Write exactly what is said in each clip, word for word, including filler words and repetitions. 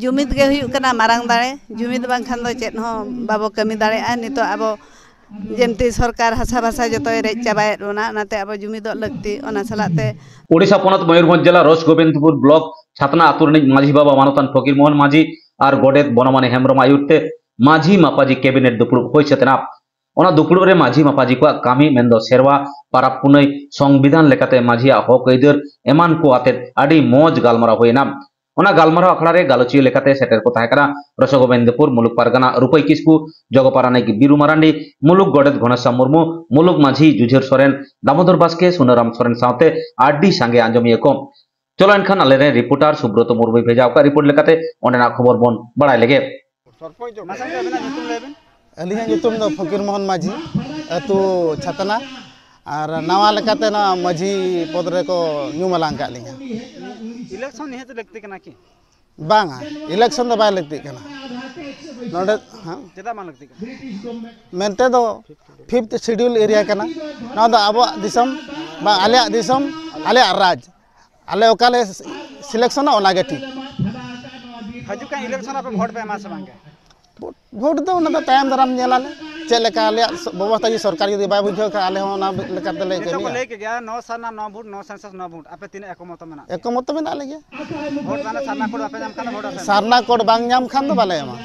ᱡᱩᱢᱤᱫ ᱜᱮ ᱦᱩᱭᱩᱜ ᱠᱟᱱᱟ ᱢᱟᱨᱟᱝ ᱫᱟᱲᱮ᱾ ᱡᱩᱢᱤᱫ ᱵᱟᱝᱠᱷᱟᱱ ᱫᱚ ᱪᱮᱫ ᱦᱚᱸ ᱵᱟᱵᱚ ᱠᱟᱹᱢᱤ ᱫᱟᱲᱮᱭᱟᱜᱼᱟ᱾ ᱱᱤᱛᱚᱜ ᱟᱵᱚ ᱡᱮᱢᱛᱤ ᱥᱚᱨᱠᱟᱨ ᱦᱟᱥᱟ ᱵᱷᱟᱥᱟ ᱡᱚᱛᱚᱭ ᱨᱮᱡ ᱪᱟᱵᱟᱭᱮᱫ ᱵᱚᱱᱟ, ᱚᱱᱟᱛᱮ ᱟᱵᱚ ᱡᱩᱢᱤᱫᱚᱜ ᱞᱟᱹᱠᱛᱤ᱾ ᱚᱱᱟ ᱥᱟᱞᱟᱜ ᱛᱮ ᱳᱰᱤᱥᱟ ᱯᱚᱱᱚᱛ ᱢᱚᱭᱩᱨᱵᱷᱚᱸᱡᱽ ᱡᱮᱞᱟ ᱨᱚᱥ ᱜᱳᱵᱤᱱᱫᱯᱩᱨ ᱵᱞᱚᱠ ᱪᱷᱟᱛᱱᱟ ᱟᱹᱛᱩ ᱨᱤᱱᱤᱡ ᱢᱟᱹᱡᱷᱤ ᱵᱟᱵᱟ ᱢᱟᱱᱚᱛᱟᱱ ᱯᱷᱚᱠᱤᱨ ᱢᱳᱦᱚᱱ ᱢᱟᱹᱡᱷᱤ ᱟᱨ ᱜᱚᱰᱮᱛ ᱵᱚᱱᱚᱢᱟᱱᱤ ᱦᱮᱢᱵᱨᱚᱢ ᱟᱭᱩᱨ ᱛᱮ ᱢᱟᱹᱡᱷᱤ ᱢᱟᱯᱟᱡᱤ ᱠᱮᱵᱤᱱᱮᱴ ᱫᱩᱯᱲᱩᱵ ᱦᱩᱭ ᱥᱟᱹᱛ ᱮᱱᱟ᱾ ᱚᱱᱟ ᱫᱩᱯᱲᱩᱵ ᱨᱮ ᱢᱟᱹᱡᱷᱤ ᱢᱟᱯᱟᱡᱤ ᱠᱚᱣᱟᱜ ᱠᱟᱹᱢᱤ ᱢᱮᱱᱫᱚ ᱥᱮᱨᱣᱟ, ᱯᱟᱨᱟᱵᱽ ᱯᱩᱱᱟᱹᱭ, ᱥᱚᱝᱵᱤᱫᱷᱟᱱ ᱞᱮᱠᱟᱛᱮ ᱢᱟᱹᱡᱷᱤᱭᱟᱜ ᱦᱚᱠ ᱟᱹᱭᱫᱟᱹᱨ ᱮᱢᱟᱱ ᱠᱚ ᱟᱛᱮᱫ ᱟᱹᱰᱤ ᱢᱚᱡᱽ ᱜᱟᱞᱢᱟᱨᱟᱣ ᱦᱩᱭ ᱮᱱᱟ᱾ ᱚᱱᱟ ᱜᱟᱞᱢᱟᱨᱟᱣ ᱟᱠᱷᱲᱟ ᱨᱮ ᱜᱟᱞᱚᱪᱤᱭᱟᱹ ᱞᱮᱠᱟᱛᱮ ᱥᱮᱴᱮᱨ ᱠᱚ ᱛᱟᱦᱮᱸ ᱠᱟᱱᱟ ᱨᱚᱥᱚᱜᱳᱵᱤᱱᱫᱯᱩᱨ ᱢᱩᱞᱩᱠ ᱯᱟᱨᱜᱟᱱᱟ ᱨᱩᱯᱟᱹᱭ ᱠᱤᱥᱠᱩ, ᱡᱚᱜᱚ ᱯᱟᱨᱟᱱᱤᱠ ᱵᱤᱨᱩ ᱢᱟᱨᱟᱱᱰᱤ, ᱢᱩᱞᱩᱠ ᱜᱚᱰᱮᱛ ᱜᱷᱚᱱᱮᱥᱟᱢ ᱢᱩᱨᱢᱩ, ᱢᱩᱞᱩᱠ ᱢᱟᱹᱡᱷᱤ ᱡᱩᱡᱷᱟᱹᱨ ᱥᱚᱨᱮᱱ, ᱫᱟᱢᱳᱫᱚᱨ ᱵᱟᱥᱠᱮ, ᱥᱩᱱᱟᱹᱨᱟᱢ ᱥᱚᱨᱮᱱ ᱥᱟᱶᱛᱮ ᱟᱹᱰᱤ ᱥᱟᱸᱜᱮ ᱟᱸᱡᱚᱢᱤᱭᱟᱹ ᱠᱚ᱾ ᱪᱚᱞᱚ ᱮᱱᱠᱷᱟᱱ ᱟᱞᱮᱨᱮᱱ ᱨᱤᱯᱳᱨᱴᱟᱨ ᱥᱩᱵᱨᱚᱛᱚ ᱢᱩᱨᱢᱩᱭ ᱵᱷᱮᱡᱟ ᱟᱠᱟᱫ ᱨᱤᱯᱳᱨᱴ ᱞᱮᱠᱟᱛᱮ ᱚᱸᱰᱮᱱᱟᱜ ᱠᱷᱚᱵᱚᱨ ᱵᱚᱱ ᱵᱟᱲᱟᱭ ᱞᱮᱜᱮ᱾ ᱢᱟᱥᱮ ᱟᱹᱵᱤᱱᱟᱜ ᱧᱩᱛᱩᱢ ᱞᱟᱹᱭ ᱵᱤᱱ᱾ ᱟᱹᱞᱤᱧᱟᱜ ᱧᱩᱛᱩᱢ ᱫᱚ ᱯᱷᱚᱠᱤᱨ ᱢᱳᱦᱚᱱ ᱢᱟᱹᱡᱷᱤ, ᱟᱹᱛᱩ ᱪᱷᱟᱛᱱᱟ, ᱟᱨ ᱱᱟᱣᱟ ᱞᱮᱠᱟᱛᱮ ᱱᱚᱣᱟ ᱢᱟᱹᱡᱷᱤ ᱯᱚᱫᱽ ᱨᱮᱠᱚ ᱧᱩᱢ ᱟᱞᱟᱝ ᱟᱠᱟᱫ ᱞᱤᱧᱟ᱾ ᱤᱞᱮᱠᱥᱚᱱ ᱱᱤᱦᱟᱹᱛ ᱞᱟᱹᱠᱛᱤ ᱠᱟᱱᱟ ᱠᱤ? ᱵᱟᱝᱟ, ᱤᱞᱮᱠᱥᱚᱱ ᱫᱚ ᱵᱟᱭ ᱞᱟᱹᱠᱛᱤᱜ ᱠᱟᱱᱟ ᱱᱚᱰᱮ᱾ ᱦᱮᱸ? ᱪᱮᱫᱟᱜ ᱵᱟᱝ ᱞᱟᱹᱠᱛᱤᱜ ᱠᱟᱱᱟ? ᱢᱮᱱᱛᱮ ᱫᱚ ᱯᱷᱤᱯᱛᱷ ᱥᱤᱰᱤᱭᱩᱞ ᱮᱨᱤᱭᱟ ᱠᱟᱱᱟ᱾ ᱱᱚᱣᱟ ᱫᱚ ᱟᱵᱚᱣᱟᱜ ᱫᱤᱥᱚᱢ, ᱵᱟ ᱟᱞᱮᱭᱟᱜ ᱫᱤᱥᱚᱢ, ᱟᱞᱮᱭᱟᱜ ᱨᱟᱡᱽ, ᱟᱞᱮ ᱚᱠᱟᱞᱮ ᱥᱤᱞᱮᱠᱥᱚᱱᱟ ᱚᱱᱟᱜᱮ ᱴᱷᱤᱠ᱾ ᱦᱤᱡᱩᱜ ᱠᱟᱱ ᱤᱞᱮᱠᱥᱚᱱ ᱟᱯᱮ ᱵᱷᱳᱴ ᱯᱮ ᱮᱢᱟ ᱥᱮ ᱵᱟᱝ ᱜᱮ? ᱵᱷᱳᱴ ᱫᱚ ᱚᱱᱟ ᱫᱚ ᱛᱟᱭᱚᱢ ᱫᱟᱨᱟᱢ ᱧᱮᱞᱟᱞᱮ, ᱪᱮᱫ ᱞᱮᱠᱟ ᱟᱞᱮᱭᱟᱜ ᱵᱮᱵᱚᱥᱛᱷᱟ ᱡᱩᱫᱤ ᱥᱚᱨᱠᱟᱨ ᱡᱩᱫᱤ ᱵᱟᱭ ᱵᱩᱡᱷᱟᱹᱣ ᱠᱷᱟᱱ ᱟᱞᱮ ᱦᱚᱸ ᱚᱱᱟ ᱞᱮᱠᱟ ᱛᱮᱞᱮ ᱱᱤᱛᱚᱜ ᱠᱚ ᱠᱟᱹᱢᱤᱭᱟ᱾ ᱞᱟᱹᱭ ᱠᱮᱫ ᱜᱮᱭᱟ, ᱱᱚ ᱥᱟᱨᱱᱟ ᱱᱚ ᱵᱷᱳᱴ, ᱱᱚ ᱥᱮᱱᱥᱟᱥ ᱱᱚ ᱵᱷᱳᱴ, ᱟᱯᱮ ᱛᱤᱱᱟᱹᱜ ᱮᱠᱢᱚᱛᱚ ᱢᱮᱱᱟᱜ ᱯᱮᱭᱟ? ᱮᱠᱢᱚᱛᱚ ᱢᱮᱱᱟᱜ ᱞᱮᱜᱮᱭᱟ᱾ ᱵᱷᱳᱴ ᱢᱟᱱᱮ ᱥᱟᱨᱱᱟ ᱠᱳᱰ ᱵᱟᱯᱮ ᱧᱟᱢ ᱠᱷᱟᱱ ᱫᱚ ᱵᱷᱳᱴ ᱟᱯᱮ? ᱥᱟᱨᱱᱟ ᱠᱳᱰ ᱵᱟᱝ ᱧᱟᱢ ᱠᱷᱟᱱ ᱫᱚ ᱵᱟᱞᱮ ᱮᱢᱟ᱾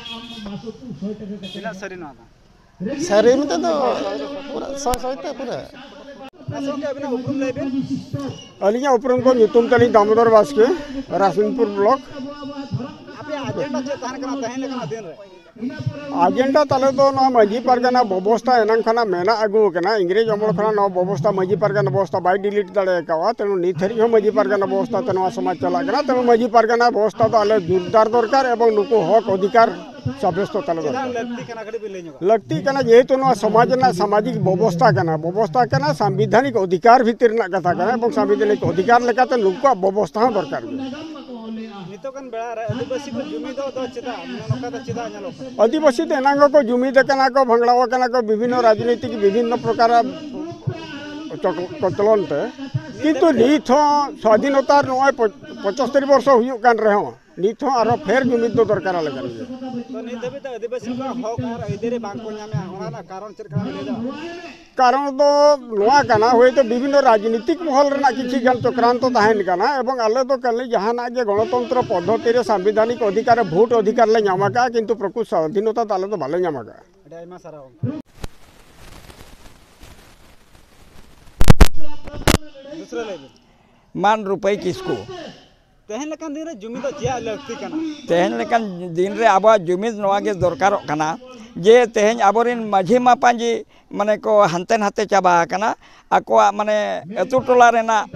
ᱛᱤᱱᱟᱹᱜ ᱥᱟᱹᱨᱤ ᱱᱚᱣᱟ ᱫᱚ? ᱥᱟᱹᱨᱤ ᱢᱮᱱᱛᱮ ᱫᱚ ᱯᱩᱨᱟᱹ ᱥᱚᱭ ᱥᱚᱭ ᱛᱮ ᱯᱩᱨᱟᱹ᱾ ᱟᱪᱪᱷᱟ, ᱜᱚᱢᱠᱮ, ᱟᱹᱵᱤᱱᱟᱜ ᱩᱯᱨᱩᱢ ᱞᱟᱹᱭ ᱵᱤᱱ᱾ ᱟᱹᱞᱤᱧᱟᱜ ᱩᱯᱨᱩᱢ ᱫᱚ, ᱧᱩᱛᱩᱢ ᱛᱟᱹᱞᱤᱧ ᱫᱟᱢᱳᱫᱚᱨ ᱵᱟᱥᱠᱮ, ᱨᱟᱥᱤᱱᱯᱩᱨ ᱵᱞᱚᱠ᱾ ᱟᱯᱮᱭᱟᱜ ᱮᱡᱮᱱᱰᱟ ᱪᱮᱫ ᱛᱟᱦᱮᱱ ᱠᱟᱱᱟ ᱛᱮᱦᱮᱧ ᱞᱮᱠᱟᱱᱟᱜ ᱫᱤᱱ ᱨᱮ? ᱮᱡᱮᱱᱰᱟ ᱛᱟᱞᱮ ᱫᱚ ᱱᱚᱣᱟ ᱢᱟᱹᱡᱷᱤ ᱯᱟᱨᱜᱟᱱᱟ ᱵᱮᱵᱚᱥᱛᱷᱟ ᱮᱱᱟᱝ ᱠᱷᱚᱱᱟᱜ ᱢᱮᱱᱟᱜ ᱟᱹᱜᱩ ᱟᱠᱟᱱᱟ᱾ ᱤᱝᱨᱮᱡᱽ ᱟᱢᱚᱞ ᱠᱷᱚᱱᱟᱜ ᱱᱚᱣᱟ ᱵᱮᱵᱚᱥᱛᱷᱟ ᱢᱟᱹᱡᱷᱤ ᱯᱟᱨᱜᱟᱱᱟ ᱵᱮᱵᱚᱥᱛᱷᱟ ᱵᱟᱭ ᱰᱤᱞᱤᱴ ᱫᱟᱲᱮ ᱟᱠᱟᱫᱼᱟ᱾ ᱛᱮᱱᱩ ᱱᱤᱛ ᱫᱷᱟᱹᱨᱤᱡ ᱦᱚᱸ ᱢᱟᱹᱡᱷᱤ ᱯᱟᱨᱜᱟᱱᱟ ᱵᱮᱵᱚᱥᱛᱷᱟ ᱛᱮ ᱱᱚᱣᱟ ᱥᱚᱢᱟᱡᱽ ᱪᱟᱞᱟᱜ ᱠᱟᱱᱟ᱾ ᱛᱮᱱᱩ ᱢᱟᱹᱡᱷᱤ ᱯᱟᱨᱜᱟᱱᱟ ᱵᱮᱵᱚᱥᱛᱷᱟ ᱫᱚ ᱟᱞᱮ ᱡᱳᱨᱫᱟᱨ ᱫᱚᱨᱠᱟᱨ ᱮᱵᱚᱝ ᱱᱩᱠᱩ ᱦᱚᱠ ᱚᱫᱷᱤᱠᱟᱨ ᱥᱟᱵᱭᱚᱥᱛᱚ ᱛᱟᱞᱮ ᱫᱚᱨᱠᱟᱨ᱾ ᱞᱟᱹᱠᱛᱤ ᱠᱟᱱᱟ, ᱠᱟᱹᱴᱤᱡ ᱵᱤᱱ ᱞᱟᱹᱭ ᱧᱚᱜᱟ᱾ ᱞᱟᱹᱠᱛᱤ ᱠᱟᱱᱟ, ᱡᱮᱦᱮᱛᱩ ᱱᱚᱣᱟ ᱥᱚᱢᱟᱡᱽ ᱨᱮᱱᱟᱜ ᱥᱟᱢᱟᱡᱤᱠ ᱵᱮᱵᱚᱥᱛᱷᱟ ᱠᱟᱱᱟ, ᱵᱮᱵᱚᱥᱛᱷᱟ ᱠᱟᱱᱟ, ᱥᱟᱝᱵᱤᱫᱷᱟᱱᱤᱠ ᱚᱫᱷᱤᱠᱟᱨ ᱵᱷᱤᱛᱤᱨ ᱨᱮᱱᱟᱜ ᱠᱟᱛᱷᱟ ᱠᱟᱱᱟ ᱮᱵᱚᱝ ᱥᱟᱝᱵᱤᱫᱷᱟᱱᱤᱠ ᱚᱫᱷᱤᱠᱟᱨ ᱞᱮᱠᱟᱛᱮ ᱱᱩᱠᱩᱣᱟᱜ ᱵᱮᱵᱚᱥᱛᱷᱟ ᱦᱚᱸ ᱫᱚᱨᱠᱟᱨ ᱜᱮ᱾ ᱱᱤᱛᱚᱜ ᱜᱟᱱ ᱵᱮᱲᱟ ᱨᱮ ᱟᱹᱫᱤᱵᱟᱹᱥᱤ ᱠᱚ ᱡᱩᱢᱤᱫᱚᱜ ᱫᱚ ᱪᱮᱫᱟᱜ, ᱱᱚᱝᱠᱟ ᱫᱚ ᱪᱮᱫᱟᱜ ᱧᱮᱞᱚᱜ ᱠᱟᱱᱟ? ᱟᱹᱫᱤᱵᱟᱹᱥᱤ ᱫᱚ ᱮᱱᱟᱝ ᱜᱮᱠᱚ ᱡᱩᱢᱤᱫ ᱟᱠᱟᱱᱟ ᱠᱚ, ᱵᱷᱟᱝᱲᱟᱣ ᱟᱠᱟᱱᱟ ᱠᱚ ᱵᱤᱵᱷᱤᱱᱱᱚ ᱨᱟᱡᱽᱱᱤᱛᱤᱠ, ᱵᱤᱵᱷᱤᱱᱱᱚ ᱯᱨᱚᱠᱟᱨ ᱠᱚᱪᱞᱚᱱ ᱛᱮ, ᱠᱤᱱᱛᱩ ᱱᱤᱛ ᱦᱚᱸ ᱥᱟᱫᱷᱤᱱᱚᱛᱟ ᱱᱚᱜᱼᱚᱭ ᱯᱚᱸᱪᱟᱛᱛᱳᱨ ᱵᱚᱨᱥᱚ ᱦᱩᱭᱩᱜ ᱠᱟᱱ ᱨᱮᱦᱚᱸ ᱱᱤᱛ ᱦᱚᱸ ᱟᱨᱦᱚᱸ ᱯᱷᱮᱨ ᱡᱩᱢᱤᱫ ᱫᱚ ᱫᱚᱨᱠᱟᱨ ᱟᱞᱮ ᱠᱟᱱ ᱜᱮᱭᱟ᱾ ᱛᱚ, ᱱᱤᱛ ᱫᱷᱟᱹᱵᱤᱡ ᱛᱮ ᱟᱹᱫᱤᱵᱟᱹᱥᱤ ᱠᱚᱣᱟᱜ ᱦᱚᱠ ᱟᱨ ᱟᱹᱭᱫᱟᱹᱨᱤ ᱵᱟᱝ ᱠᱚ ᱧᱟᱢᱮᱜᱼᱟ, ᱚᱱᱟ ᱨᱮᱱᱟᱜ ᱠᱟᱨᱚᱱ ᱪᱮᱫ ᱠᱟᱱᱟ ᱞᱟᱹᱭ ᱫᱟᱲᱮᱭᱟᱜᱼᱟ? ᱠᱟᱨᱚᱱ ᱫᱚ ᱱᱚᱣᱟ ᱠᱟᱱᱟ, ᱦᱚᱭᱛᱳ ᱵᱤᱵᱷᱤᱱᱱᱚ ᱨᱟᱡᱽᱱᱤᱛᱤᱠ ᱢᱚᱦᱚᱞ ᱨᱮᱱᱟᱜ ᱠᱤᱪᱷᱤ ᱜᱟᱱ ᱪᱚᱠᱨᱟᱱᱛᱚ ᱛᱟᱦᱮᱱ ᱠᱟᱱᱟ, ᱮᱵᱚᱝ ᱟᱞᱮ ᱫᱚ ᱠᱷᱟᱹᱞᱤ ᱡᱟᱦᱟᱱᱟᱜ ᱜᱮ ᱜᱚᱬᱚᱛᱚᱱᱛᱨᱚ ᱯᱚᱫᱽᱫᱷᱚᱛᱤ ᱨᱮ ᱥᱟᱝᱵᱤᱫᱷᱟᱱᱤᱠ ᱚᱫᱷᱤᱠᱟᱨ ᱨᱮ ᱵᱷᱳᱴ ᱚᱫᱷᱤᱠᱟᱨ ᱞᱮ ᱧᱟᱢ ᱟᱠᱟᱫᱼᱟ, ᱠᱤᱱᱛᱩ ᱯᱨᱚᱠᱨᱤᱛ ᱥᱟᱫᱷᱤᱱᱚᱛᱟ ᱫᱚ ᱟᱞᱮ ᱫᱚ ᱵᱟᱞᱮ ᱧᱟᱢ ᱟᱠᱟᱫᱼᱟ᱾ ᱟᱹᱰᱤ ᱟᱭᱢᱟ ᱥᱟᱨᱦᱟᱣ᱾ ᱫᱩᱥᱨᱟᱹ ᱞᱟᱹᱭ ᱵᱤᱱ᱾ ᱢᱟᱱ ᱨᱩᱯᱟᱹᱭ ᱠᱤᱥᱠᱩ᱾ ᱛᱮᱦᱮᱧ ᱞᱮᱠᱟᱱ ᱫᱤᱱ ᱨᱮ ᱡᱩᱢᱤᱫ ᱫᱚ ᱪᱮᱫᱟᱜ ᱞᱟᱹᱠᱛᱤ ᱠᱟᱱᱟ? ᱛᱮᱦᱮᱧ ᱞᱮᱠᱟᱱ ᱫᱤᱱ ᱨᱮ ᱟᱵᱚᱣᱟᱜ ᱡᱩᱢᱤᱫ ᱱᱚᱣᱟ ᱜᱮ ᱫᱚᱨᱠᱟᱨᱚᱜ ᱠᱟᱱᱟ ᱡᱮ ᱛᱮᱦᱮᱧ ᱟᱵᱚᱨᱮᱱ ᱢᱟᱹᱡᱷᱤ ᱢᱟᱯᱟᱧᱡᱤ ᱢᱟᱱᱮ ᱠᱚ ᱦᱟᱱᱛᱮ ᱱᱟᱛᱮ ᱪᱟᱵᱟ ᱟᱠᱟᱱᱟ᱾ ᱟᱠᱚᱣᱟᱜ ᱢᱟᱱᱮ ᱟᱹᱛᱩ ᱴᱚᱞᱟ ᱨᱮᱱᱟᱜ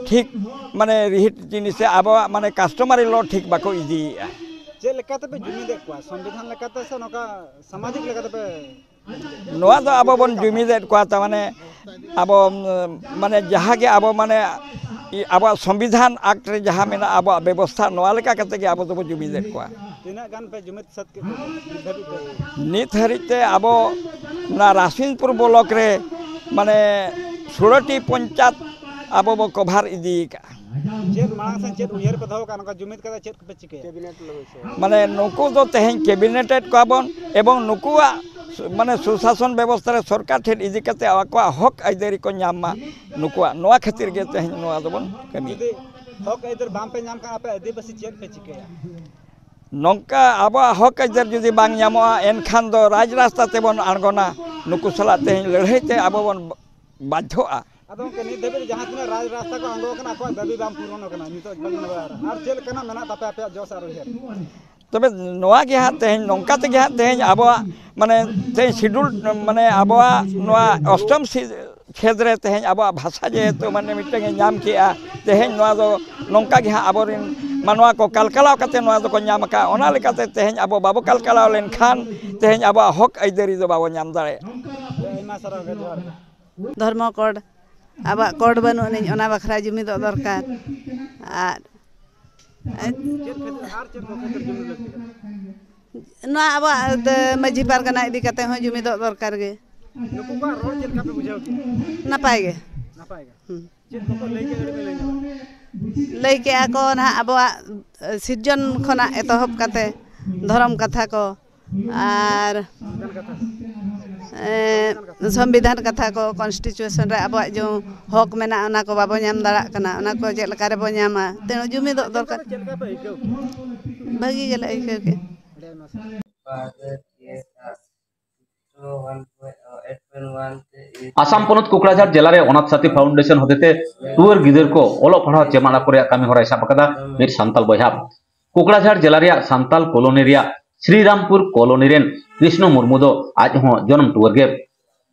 ᱴᱷᱤᱠ ᱢᱟᱱᱮ ᱨᱤᱦᱤᱴ ᱡᱤᱱᱤᱥ ᱥᱮ ᱟᱵᱚᱣᱟᱜ ᱢᱟᱱᱮ customary law ᱴᱷᱤᱠ ᱵᱟᱠᱚ ᱤᱫᱤᱭᱮᱫᱼᱟ᱾ ᱪᱮᱫ ᱞᱮᱠᱟ ᱛᱮᱯᱮ ᱡᱩᱢᱤᱫᱮᱫ ᱠᱚᱣᱟ? ᱥᱚᱝᱵᱤᱫᱷᱟᱱ ᱞᱮᱠᱟᱛᱮ ᱥᱮ ᱱᱚᱝᱠᱟ ᱥᱟᱢᱟᱡᱤᱠ ᱞᱮᱠᱟ ᱛᱮᱯᱮ? ᱱᱚᱣᱟ ᱫᱚ ᱟᱵᱚ ᱵᱚᱱ ᱡᱩᱢᱤᱫᱮᱫ ᱠᱚᱣᱟ, ᱛᱟᱨ ᱢᱟᱱᱮ ᱟᱵᱚ, ᱩᱢ, ᱢᱟᱱᱮ ᱡᱟᱦᱟᱸ ᱜᱮ ᱟᱵᱚ ᱢᱟᱱᱮ ᱤ-, ᱟᱵᱚᱣᱟᱜ ᱥᱚᱝᱵᱤᱫᱷᱟᱱ ᱟᱠᱴ ᱨᱮ ᱡᱟᱦᱟᱸ ᱢᱮᱱᱟᱜᱼᱟ, ᱟᱵᱚᱣᱟᱜ ᱵᱮᱵᱚᱥᱛᱷᱟ, ᱱᱚᱣᱟ ᱞᱮᱠᱟ ᱠᱟᱛᱮ ᱜᱮ ᱟᱵᱚ ᱫᱚᱵᱚ ᱡᱩᱢᱤᱫᱮᱫ ᱠᱚᱣᱟ᱾ ᱛᱤᱱᱟᱹᱜ ᱜᱟᱱ ᱯᱮ ᱡᱩᱢᱤᱫ ᱥᱟᱹᱛ ᱠᱮᱫ ᱠᱚᱣᱟ ᱱᱤᱛ ᱫᱷᱟᱹᱵᱤᱡ ᱛᱮ? ᱱᱤᱛ ᱦᱟᱹᱨᱤᱡ ᱛᱮ ᱟᱵᱚ ᱚᱱᱟ ᱨᱟᱥᱤᱱᱯᱩᱨ ᱵᱞᱚᱠ ᱨᱮ ᱢᱟᱱᱮ ᱥᱳᱞᱳᱴᱤ ᱯᱚᱧᱪᱟᱭᱮᱛ ᱟᱵᱚ ᱵᱚ ᱠᱚᱵᱷᱟᱨ ᱤᱫᱤ ᱟᱠᱟᱫᱼᱟ᱾ ᱪᱮᱫ ᱢᱟᱲᱟᱝ ᱥᱮᱱ ᱪᱮᱫ ᱩᱭᱦᱟᱹᱨ ᱯᱮ ᱫᱚᱦᱚ ᱠᱟᱜᱼᱟ, ᱱᱚᱝᱠᱟ ᱡᱩᱢᱤᱫ ᱠᱟᱛᱮ ᱪᱮᱫ ᱠᱚᱯᱮ ᱪᱤᱠᱟᱹᱭᱟ? ᱢᱟᱱᱮ ᱱᱩᱠᱩ ᱫᱚ ᱛᱮᱦᱮᱧ ᱠᱮᱵᱤᱱᱮᱴᱮᱰ ᱠᱚᱣᱟ ᱵᱚᱱ, ᱮᱵᱚᱝ ᱱᱩᱠᱩᱣᱟᱜ ᱥᱩ-, ᱢᱟᱱᱮ ᱥᱩᱥᱟᱥᱚᱱ ᱵᱮᱵᱚᱥᱛᱷᱟ ᱨᱮ ᱥᱚᱨᱠᱟᱨ ᱴᱷᱮᱱ ᱤᱫᱤ ᱠᱟᱛᱮ ᱟᱠᱚᱣᱟᱜ ᱦᱚᱠ ᱟᱹᱭᱫᱟᱹᱨᱤ ᱠᱚ ᱧᱟᱢ ᱢᱟ, ᱱᱩᱠᱩᱣᱟᱜ, ᱱᱚᱣᱟ ᱠᱷᱟᱹᱛᱤᱨ ᱜᱮ ᱛᱮᱦᱮᱧ ᱱᱚᱣᱟ ᱫᱚᱵᱚᱱ ᱠᱟᱹᱢᱤᱭᱟ᱾ ᱡᱩᱫᱤ ᱦᱚᱠ ᱟᱹᱭᱫᱟᱹᱨ ᱵᱟᱝ ᱯᱮ ᱧᱟᱢ ᱠᱷᱟᱱ ᱟᱯᱮ ᱟᱹᱫᱤᱵᱟᱹᱥᱤ ᱪᱮᱫ ᱯᱮ ᱪᱤᱠᱟᱹᱭᱟ? ᱱᱚᱝᱠᱟ ᱟᱵᱚᱣᱟᱜ ᱦᱚᱠ ᱟᱹᱭᱫᱟᱹᱨ ᱡᱩᱫᱤ ᱵᱟᱝ ᱧᱟᱢᱚᱜᱼᱟ, ᱮᱱᱠᱷᱟᱱ ᱫᱚ ᱨᱟᱡᱽ ᱨᱟᱥᱛᱟ ᱛᱮᱵᱚᱱ ᱟᱬᱜᱚᱱᱟ᱾ ᱱᱩᱠᱩ ᱥᱟᱞᱟᱜ ᱛᱮᱦᱮᱧ ᱞᱟᱹᱲᱦᱟᱹᱭ ᱛᱮ ᱟᱵᱚ ᱵᱚᱱ ᱵᱟᱫᱽᱫᱷᱚᱜᱼᱟ᱾ ᱟᱫᱚ ᱜᱚᱢᱠᱮ, ᱱᱤᱛ ᱫᱷᱟᱹᱵᱤᱡ ᱡᱟᱦᱟᱸ ᱛᱤᱱᱟᱹᱜ ᱨᱟᱡᱽ ᱨᱟᱥᱛᱟ ᱠᱚ ᱟᱬᱜᱚ ᱟᱠᱟᱱᱟ, ᱟᱠᱚᱣᱟᱜ ᱫᱟᱹᱵᱤ ᱵᱟᱝ ᱯᱩᱨᱚᱱ ᱟᱠᱟᱱᱟ, ᱱᱤᱛᱚᱜ ᱵᱟᱝ ᱱᱚᱣᱟ ᱟᱨ ᱪᱮᱫ ᱞᱮᱠᱟᱱᱟᱜ ᱢᱮᱱᱟᱜ ᱛᱟᱯᱮᱭᱟ ᱟᱯᱮᱭᱟᱜ ᱡᱚᱥ ᱟᱨ ᱩᱭᱦᱟᱹᱨ? ᱛᱚᱵᱮ ᱱᱚᱣᱟ ᱜᱮ ᱦᱟᱸᱜ ᱛᱮᱦᱮᱧ ᱱᱚᱝᱠᱟ ᱛᱮᱜᱮ ᱦᱟᱸᱜ ᱛᱮᱦᱮᱧ ᱟᱵᱚᱣᱟᱜ ᱢᱟᱱᱮ ᱛᱮᱦᱮᱧ ᱥᱤᱰᱩᱞ ᱢᱟᱱᱮ ᱟᱵᱚᱣᱟᱜ ᱱᱚᱣᱟ ᱚᱥᱴᱚᱢ ᱥᱤ-, ᱠᱷᱮᱛ ᱨᱮ ᱛᱮᱦᱮᱧ ᱟᱵᱚᱣᱟᱜ ᱵᱷᱟᱥᱟ ᱡᱮᱦᱮᱛᱩ ᱢᱟᱱᱮ ᱢᱤᱫᱴᱟᱝ ᱮ ᱧᱟᱢ ᱠᱮᱜᱼᱟ, ᱛᱮᱦᱮᱧ ᱱᱚᱣᱟ ᱫᱚ ᱱᱚᱝᱠᱟ ᱜᱮ ᱦᱟᱸᱜ ᱟᱵᱚᱨᱮᱱ ᱢᱟᱱᱣᱟ ᱠᱚ ᱠᱟᱞᱠᱟᱞᱟᱣ ᱠᱟᱛᱮ ᱱᱚᱣᱟ ᱫᱚᱠᱚ ᱧᱟᱢ ᱟᱠᱟᱫᱼᱟ᱾ ᱚᱱᱟ ᱞᱮᱠᱟᱛᱮ ᱛᱮᱦᱮᱧ ᱟᱵᱚ ᱵᱟᱵᱚ ᱠᱟᱞᱠᱟᱞᱟᱣ ᱞᱮᱱᱠᱷᱟᱱ ᱛᱮᱦᱮᱧ ᱟᱵᱚᱣᱟᱜ ᱦᱚᱠ ᱟᱹᱭᱫᱟᱹᱨᱤ ᱫᱚ ᱵᱟᱵᱚ ᱧᱟᱢ ᱫᱟᱲᱮᱭᱟᱜᱼᱟ᱾ ᱟᱭᱢᱟ ᱥᱟᱨᱦᱟᱣ ᱜᱮ, ᱡᱚᱦᱟᱨ ᱜᱮ᱾ ᱫᱷᱚᱨᱢᱚ ᱠᱳᱰ, ᱟᱵᱚᱣᱟᱜ ᱠᱳᱰ ᱵᱟᱹᱱᱩᱜ ᱟᱹᱱᱤᱡ, ᱚᱱᱟ ᱵᱟᱠᱷᱨᱟ ᱡᱩᱢᱤᱫᱚᱜ ᱫᱚᱨᱠᱟᱨ᱾ ᱟᱨ ᱪᱮᱫ ᱠᱷᱟᱹᱛᱤᱨ, ᱟᱨ ᱪᱮᱫ ᱠᱚ ᱠᱷᱟᱹᱛᱤᱨ ᱡᱩᱢᱤᱫ ᱞᱟᱹᱠᱛᱤ ᱠᱟᱱᱟ? ᱱᱚᱣᱟ ᱟᱵᱚᱣᱟᱜ ᱫᱚ ᱢᱟᱹᱡᱷᱤ ᱯᱟᱨᱜᱟᱱᱟ ᱤᱫᱤ ᱠᱟᱛᱮ ᱦᱚᱸ ᱡᱩᱢᱤᱫᱚᱜ ᱫᱚᱨᱠᱟᱨ ᱜᱮ᱾ ᱱᱩᱠᱩ ᱠᱚᱣᱟᱜ ᱨᱚᱲ ᱪᱮᱫ ᱞᱮᱠᱟ ᱯᱮ ᱵᱩᱡᱷᱟᱹᱣ ᱠᱮᱫᱟ? ᱱᱟᱯᱟᱭ ᱜᱮ᱾ ᱱᱟᱯᱟᱭ ᱜᱮ᱾ ᱦᱩᱸ᱾ ᱪᱮᱫ ᱠᱚᱠᱚ ᱞᱟᱹᱭ ᱠᱮᱫᱟ, ᱠᱟᱹᱴᱤᱡ ᱯᱮ ᱞᱟᱹᱭ ᱧᱚᱜᱟ? ᱞᱟᱹᱭ ᱠᱮᱜᱼᱟ ᱠᱚ ᱱᱟᱦᱟᱜ ᱟᱵᱚᱣᱟᱜ ᱥᱤᱨᱡᱚᱱ ᱠᱷᱚᱱᱟᱜ ᱮᱛᱚᱦᱚᱵ ᱠᱟᱛᱮ ᱫᱷᱚᱨᱚᱢ ᱠᱟᱛᱷᱟ ᱠᱚ ᱟᱨ, ᱮᱸ, ᱥᱚᱝᱵᱤᱫᱷᱟᱱ ᱠᱟᱛᱷᱟ ᱠᱚ, ᱠᱚᱱᱥᱴᱤᱴᱩᱭᱮᱥᱚᱱ ᱨᱮ ᱟᱵᱚᱣᱟᱜ ᱡᱮ ᱦᱚᱠ ᱢᱮᱱᱟᱜᱼᱟ, ᱚᱱᱟ ᱠᱚ ᱵᱟᱵᱚ ᱧᱟᱢ ᱫᱟᱲᱮᱭᱟᱜ ᱠᱟᱱᱟ, ᱚᱱᱟ ᱠᱚ ᱪᱮᱫ ᱞᱮᱠᱟ ᱨᱮᱵᱚ ᱧᱟᱢᱟ? ᱛᱮᱱᱩ ᱡᱩᱢᱤᱫᱚᱜ ᱫᱚᱨᱠᱟᱨ᱾ ᱵᱷᱟᱹᱜᱤ ᱜᱮᱞᱮ ᱟᱹᱭᱠᱟᱹᱣ ᱠᱮᱫ᱾ ᱟᱥᱟᱢ ᱯᱚᱱᱚᱛ ᱠᱳᱠᱲᱟᱡᱷᱟᱲ ᱡᱮᱞᱟ ᱨᱮ ᱚᱱᱟᱛᱷ ᱥᱟᱛᱷᱤ ᱯᱷᱟᱣᱩᱱᱰᱮᱥᱚᱱ ᱦᱚᱛᱮᱛᱮ ᱴᱩᱣᱟᱹᱨ ᱜᱤᱫᱟᱹᱨ ᱠᱚ ᱚᱞᱚᱜ ᱯᱟᱲᱦᱟᱣ ᱪᱮᱢᱟᱱ ᱟᱠᱚ ᱨᱮᱭᱟᱜ ᱠᱟᱹᱢᱤ ᱦᱚᱨᱟᱭ ᱥᱟᱵ ᱟᱠᱟᱫᱟ ᱢᱤᱫ ᱥᱟᱱᱛᱟᱞ ᱵᱚᱭᱦᱟ᱾ ᱠᱳᱠᱲᱟᱡᱷᱟᱲ ᱡᱮᱞᱟ ᱨᱮᱭᱟᱜ ᱥᱟᱱᱛᱟᱞ ᱠᱚᱞᱚᱱᱤ ᱨᱮᱭᱟᱜ ᱥᱨᱤᱨᱟᱢᱯᱩᱨ ᱠᱚᱞᱚᱱᱤ ᱨᱮᱱ ᱠᱨᱤᱥᱱᱚ ᱢᱩᱨᱢᱩ ᱫᱚ ᱟᱡ ᱦᱚᱸ ᱡᱚᱱᱚᱢ ᱴᱩᱣᱟᱹᱨ ᱜᱮ᱾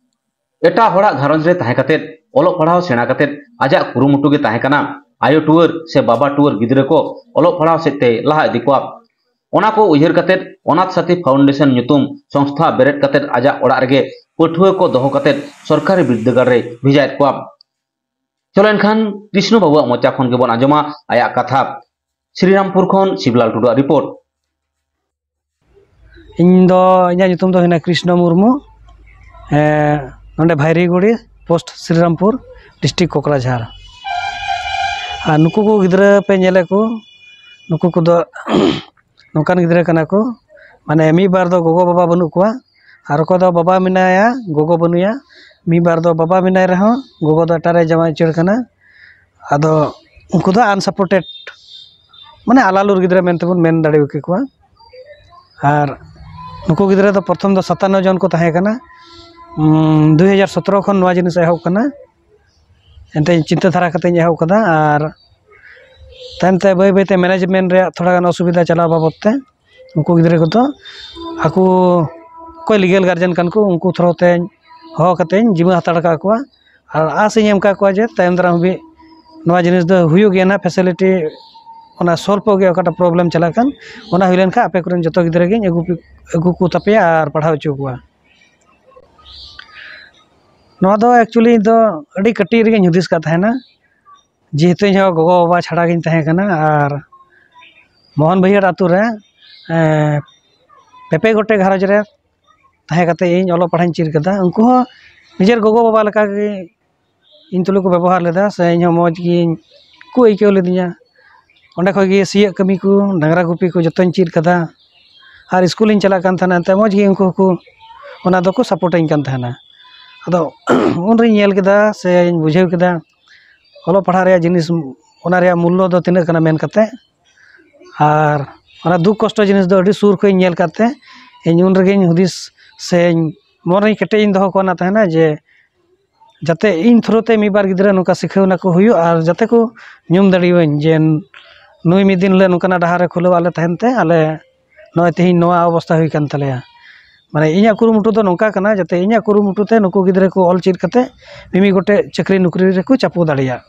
ᱮᱴᱟᱜ ᱦᱚᱲᱟᱜ ᱜᱷᱟᱨᱚᱸᱡᱽ ᱨᱮ ᱛᱟᱦᱮᱸ ᱠᱟᱛᱮᱫ ᱚᱞᱚᱜ ᱯᱟᱲᱦᱟᱣ ᱥᱮᱬᱟ ᱠᱟᱛᱮᱫ ᱟᱡᱟᱜ ᱠᱩᱨᱩᱢᱩᱴᱩ ᱜᱮ ᱛᱟᱦᱮᱸ ᱠᱟᱱᱟ ᱟᱭᱳ ᱴᱩᱣᱟᱹᱨ ᱥᱮ ᱵᱟᱵᱟ ᱴᱩᱣᱟᱹᱨ ᱜᱤᱫᱽᱨᱟᱹ ᱠᱚ ᱚᱞᱚᱜ ᱯᱟᱲᱦᱟᱣ ᱥᱮᱫ ᱛᱮ ᱞᱟᱦᱟ ᱤᱫᱤ ᱠᱚᱣᱟ᱾ ᱚᱱᱟ ᱠᱚ ᱩᱭᱦᱟᱹᱨ ᱠᱟᱛᱮᱫ ᱚᱱᱟᱛᱷ ᱥᱟᱛᱷᱤ ᱯᱷᱟᱣᱩᱱᱰᱮᱥᱚᱱ ᱧᱩᱛᱩᱢ ᱥᱚᱝᱥᱛᱷᱟ ᱵᱮᱨᱮᱫ ᱠᱟᱛᱮᱫ ᱟᱡᱟᱜ ᱚᱲᱟᱜ ᱨᱮᱜᱮ ᱯᱟᱹᱴᱷᱩᱣᱟᱹ ᱠᱚ ᱫᱚᱦᱚ ᱠᱟᱛᱮᱫ ᱥᱚᱨᱠᱟᱨᱤ ᱵᱤᱨᱫᱟᱹᱜᱟᱲ ᱨᱮᱭ ᱵᱷᱮᱡᱟᱭᱮᱫ ᱠᱚᱣᱟ᱾ ᱪᱚᱞᱚ ᱮᱱᱠᱷᱟᱱ ᱠᱨᱤᱥᱱᱚ ᱵᱟᱵᱩᱣᱟᱜ ᱢᱚᱪᱟ ᱠᱷᱚᱱ ᱜᱮᱵᱚᱱ ᱟᱸᱡᱚᱢᱟ ᱟᱭᱟᱜ ᱠᱟᱛᱷᱟ᱾ ᱥᱨᱤᱨᱟᱢᱯᱩᱨ ᱠᱷᱚᱱ ᱥᱤᱵᱞᱟᱞ ᱴᱩᱰᱩᱣᱟᱜ ᱨᱤᱯᱳᱨᱴ᱾ ᱤᱧ ᱫᱚ, ᱤᱧᱟᱹᱜ ᱧᱩᱛᱩᱢ ᱫᱚ ᱦᱩᱭᱱᱟ ᱠᱨᱤᱥᱱᱚ ᱢᱩᱨᱢᱩ᱾ ᱮᱸ, ᱱᱚᱰᱮ ᱵᱷᱟᱭᱨᱤᱜᱩᱲᱤ, ᱯᱳᱥᱴ ᱥᱨᱤᱨᱟᱢᱯᱩᱨ, ᱰᱤᱥᱴᱨᱤᱠᱴ ᱠᱳᱠᱨᱟᱡᱷᱟᱲ᱾ ᱟᱨ ᱱᱩᱠᱩ ᱠᱚ ᱜᱤᱫᱽᱨᱟᱹ ᱯᱮ ᱧᱮᱞᱮᱫ ᱠᱚ, ᱱᱩᱠᱩ ᱠᱚᱫᱚ ᱱᱚᱝᱠᱟᱱ ᱜᱤᱫᱽᱨᱟᱹ ᱠᱟᱱᱟ ᱠᱚ, ᱢᱟᱱᱮ ᱢᱤᱫ ᱵᱟᱨ ᱫᱚ ᱜᱚᱜᱚ ᱵᱟᱵᱟ ᱵᱟᱹᱱᱩᱜ ᱠᱚᱣᱟ, ᱟᱨ ᱚᱠᱚᱭ ᱫᱚ ᱵᱟᱵᱟ ᱢᱮᱱᱟᱭᱟ, ᱜᱚᱜᱚ ᱵᱟᱹᱱᱩᱭᱟ᱾ ᱢᱤᱫ ᱵᱟᱨ ᱫᱚ ᱵᱟᱵᱟ ᱢᱮᱱᱟᱭ ᱨᱮᱦᱚᱸ ᱜᱚᱜᱚ ᱫᱚ ᱮᱴᱟᱜ ᱨᱮ ᱡᱟᱶᱟᱭ ᱩᱪᱟᱹᱲ ᱠᱟᱱᱟ᱾ ᱟᱫᱚ ᱩᱱᱠᱩ ᱫᱚ ᱟᱱᱥᱟᱯᱳᱨᱴᱮᱰ, ᱢᱟᱱᱮ ᱟᱞᱟᱞᱩᱨ ᱜᱤᱫᱽᱨᱟᱹ ᱢᱮᱱᱛᱮᱵᱚᱱ ᱢᱮᱱ ᱫᱟᱲᱮ ᱟᱠᱚᱣᱟ᱾ ᱟᱨ ᱱᱩᱠᱩ ᱜᱤᱫᱽᱨᱟᱹ ᱫᱚ ᱯᱨᱚᱛᱷᱚᱢ ᱫᱚ ᱥᱟᱛᱟᱱᱱᱚ ᱡᱚᱱ ᱠᱚ ᱛᱟᱦᱮᱸ ᱠᱟᱱᱟ᱾ ᱩᱸ, ᱫᱩ ᱦᱟᱡᱟᱨ ᱥᱚᱛᱨᱚ ᱠᱷᱚᱱ ᱱᱚᱣᱟ ᱡᱤᱱᱤᱥ ᱮᱦᱚᱵ ᱠᱟᱱᱟ᱾ ᱮᱱᱛᱮ ᱤᱧ ᱪᱤᱱᱛᱟᱹ ᱫᱷᱟᱨᱟ ᱠᱟᱛᱮᱧ ᱮᱦᱚᱵ ᱠᱟᱫᱟ᱾ ᱟᱨ ᱛᱟᱭᱚᱢ ᱛᱮ ᱵᱟᱹᱭ ᱵᱟᱹᱭ ᱛᱮ ᱢᱮᱱᱮᱡᱽᱢᱮᱱᱴ ᱨᱮᱭᱟᱜ ᱛᱷᱚᱲᱟ ᱜᱟᱱ ᱚᱥᱩᱵᱤᱫᱷᱟ ᱪᱟᱞᱟᱣ ᱵᱟᱵᱚᱫ ᱛᱮ ᱩᱱᱠᱩ ᱜᱤᱫᱽᱨᱟᱹ ᱠᱚᱫᱚ ᱟᱠᱚ ᱚᱠᱚᱭ ᱞᱤᱜᱮᱞ ᱜᱟᱨᱡᱮᱱ ᱠᱟᱱ ᱠᱚ, ᱩᱱᱠᱩ ᱛᱷᱨᱳ ᱛᱮᱧ ᱦᱚᱦᱚ ᱠᱟᱛᱮᱧ ᱡᱤᱢᱟᱹ ᱦᱟᱛᱟᱲ ᱟᱠᱟᱫ ᱠᱚᱣᱟ᱾ ᱟᱨ ᱟᱥ ᱤᱧ ᱮᱢ ᱟᱠᱟᱫ ᱠᱚᱣᱟ ᱡᱮ ᱛᱟᱭᱚᱢ ᱫᱟᱨᱟᱢ ᱦᱟᱹᱵᱤᱡ ᱱᱚᱣᱟ ᱡᱤᱱᱤᱥ ᱫᱚ ᱦᱩᱭᱩᱜ ᱜᱮᱭᱟ ᱱᱟᱦᱟᱜ, ᱯᱷᱮᱥᱤᱞᱤᱴᱤ ᱚᱱᱟ ᱥᱚᱞᱵᱷᱚᱜ ᱜᱮᱭᱟ, ᱚᱠᱟᱴᱟᱜ ᱯᱨᱚᱵᱞᱮᱢ ᱪᱟᱞᱟᱜ ᱠᱟᱱ, ᱚᱱᱟ ᱦᱩᱭ ᱞᱮᱱᱠᱷᱟᱱ ᱟᱯᱮ ᱠᱚᱨᱮᱱ ᱡᱚᱛᱚ ᱜᱤᱫᱽᱨᱟᱹ ᱜᱤᱧ ᱟᱹᱜᱩ ᱯᱮ, ᱟᱹᱜᱩ ᱠᱚ ᱛᱟᱯᱮᱭᱟ ᱟᱨ ᱯᱟᱲᱦᱟᱣ ᱦᱚᱪᱚ ᱠᱚᱣᱟ᱾ ᱱᱚᱣᱟ ᱫᱚ ᱮᱠᱪᱩᱭᱮᱞᱤ ᱤᱧ ᱫᱚ ᱟᱹᱰᱤ ᱠᱟᱹᱴᱤᱡ ᱨᱮᱜᱮᱧ ᱦᱩᱫᱤᱥ ᱠᱟᱫ ᱛᱟᱦᱮᱱᱟ, ᱡᱮᱦᱮᱛᱩ ᱤᱧ ᱦᱚᱸ ᱜᱚᱜᱚ ᱵᱟᱵᱟ ᱪᱷᱟᱲᱟ ᱜᱤᱧ ᱛᱟᱦᱮᱸ ᱠᱟᱱᱟ᱾ ᱟᱨ ᱢᱳᱦᱚᱱ ᱵᱟᱹᱭᱦᱟᱹᱲ ᱟᱛᱳ ᱨᱮ, ᱮᱸ, ᱯᱮ ᱯᱮ ᱜᱚᱴᱮᱡ ᱜᱷᱟᱨᱚᱸᱡᱽ ᱨᱮ ᱛᱟᱦᱮᱸ ᱠᱟᱛᱮ ᱤᱧ ᱚᱞᱚᱜ ᱯᱟᱲᱦᱟᱜ ᱤᱧ ᱪᱮᱫ ᱠᱟᱫᱟ᱾ ᱩᱱᱠᱩ ᱦᱚᱸ ᱱᱤᱡᱮᱨ ᱜᱚᱜᱚ ᱵᱟᱵᱟ ᱞᱮᱠᱟ ᱜᱮ ᱤᱧ ᱛᱩᱞᱩᱡ ᱠᱚ ᱵᱮᱵᱚᱦᱟᱨ ᱞᱮᱫᱟ, ᱥᱮ ᱤᱧ ᱦᱚᱸ ᱢᱚᱡᱽ ᱜᱤᱧ ᱠᱚ ᱟᱹᱭᱠᱟᱹᱣ ᱞᱤᱫᱤᱧᱟ᱾ ᱚᱸᱰᱮ ᱠᱷᱚᱱ ᱜᱮ ᱥᱤᱭᱳᱜ ᱠᱟᱹᱢᱤ ᱠᱚ, ᱰᱟᱝᱨᱟ ᱜᱩᱯᱤ ᱠᱚ ᱡᱚᱛᱚᱧ ᱪᱮᱫ ᱠᱟᱫᱟ᱾ ᱟᱨ ᱥᱠᱩᱞᱤᱧ ᱪᱟᱞᱟᱜ ᱠᱟᱱ ᱛᱟᱦᱮᱱᱟ, ᱮᱱᱛᱮ ᱢᱚᱡᱽ ᱜᱮ ᱩᱱᱠᱩ ᱦᱚᱸᱠᱚ ᱚᱱᱟ ᱫᱚᱠᱚ ᱥᱟᱯᱳᱨᱴᱟᱹᱧ ᱠᱟᱱ ᱛᱟᱦᱮᱱᱟ᱾ ᱟᱫᱚ ᱩᱱᱨᱤᱧ ᱧᱮᱞ ᱠᱮᱫᱟ ᱥᱮᱧ ᱵᱩᱡᱷᱟᱹᱣ ᱠᱮᱫᱟ ᱚᱞᱚᱜ ᱯᱟᱲᱦᱟᱜ ᱨᱮᱭᱟᱜ ᱡᱤᱱᱤᱥ, ᱚᱱᱟ ᱨᱮᱭᱟᱜ ᱢᱩᱞᱞᱚ ᱫᱚ ᱛᱤᱱᱟᱹᱜ ᱠᱟᱱᱟ ᱢᱮᱱ ᱠᱟᱛᱮ᱾ ᱟᱨ ᱚᱱᱟ ᱫᱩᱠ ᱠᱚᱥᱴᱚ ᱡᱤᱱᱤᱥ ᱫᱚ ᱟᱹᱰᱤ ᱥᱩᱨ ᱠᱷᱚᱱᱤᱧ ᱧᱮᱞ ᱠᱟᱫ ᱛᱮ, ᱤᱧ ᱩᱱ ᱨᱮᱜᱮᱧ ᱦᱩᱫᱤᱥ ᱥᱮᱧ ᱢᱚᱱᱮᱧ ᱠᱮᱴᱮᱡ ᱤᱧ ᱫᱚᱦᱚ ᱠᱚᱣᱟ ᱛᱟᱦᱮᱱᱟ ᱡᱮ ᱡᱟᱛᱮ ᱤᱧ ᱛᱷᱨᱩ ᱛᱮ ᱢᱤᱫ ᱵᱟᱨ ᱜᱤᱫᱽᱨᱟᱹ ᱱᱚᱝᱠᱟ ᱥᱤᱠᱷᱟᱹᱣ ᱱᱟᱠᱚ ᱦᱩᱭᱩᱜ ᱟᱨ ᱡᱟᱛᱮ ᱠᱚ ᱧᱩᱢ ᱫᱟᱲᱮᱭᱟᱹᱧ ᱡᱮ ᱱᱩᱭ ᱢᱤᱫ ᱫᱤᱱ ᱦᱤᱞᱳᱜ ᱱᱚᱝᱠᱟᱱᱟᱜ ᱰᱟᱦᱟᱨ ᱨᱮ ᱠᱷᱩᱞᱟᱹᱣ ᱟᱞᱮ ᱛᱟᱦᱮᱱ ᱛᱮ ᱟᱞᱮ ᱱᱚᱜᱼᱚᱭ ᱛᱮᱦᱮᱧ ᱱᱚᱣᱟ ᱚᱵᱚᱥᱛᱷᱟ ᱦᱩᱭ ᱠᱟᱱ ᱛᱟᱞᱮᱭᱟ᱾ ᱢᱟᱱᱮ ᱤᱧᱟᱹᱜ ᱠᱩᱨᱩᱢᱩᱴᱩ ᱫᱚ ᱱᱚᱝᱠᱟ ᱠᱟᱱᱟ ᱡᱟᱛᱮ ᱤᱧᱟᱹᱜ ᱠᱩᱨᱩᱢᱩᱴᱩ ᱛᱮ ᱱᱩᱠᱩ ᱜᱤᱫᱽᱨᱟᱹ ᱠᱚ ᱚᱞ ᱪᱮᱫ ᱠᱟᱛᱮ ᱢᱤᱢᱤᱫ ᱜᱚᱴᱮᱡ ᱪᱟᱹᱠᱨᱤ ᱱᱚᱠᱨᱤ ᱨᱮᱠᱚ ᱪᱟᱯᱚ ᱫᱟᱲᱮᱭᱟᱜ᱾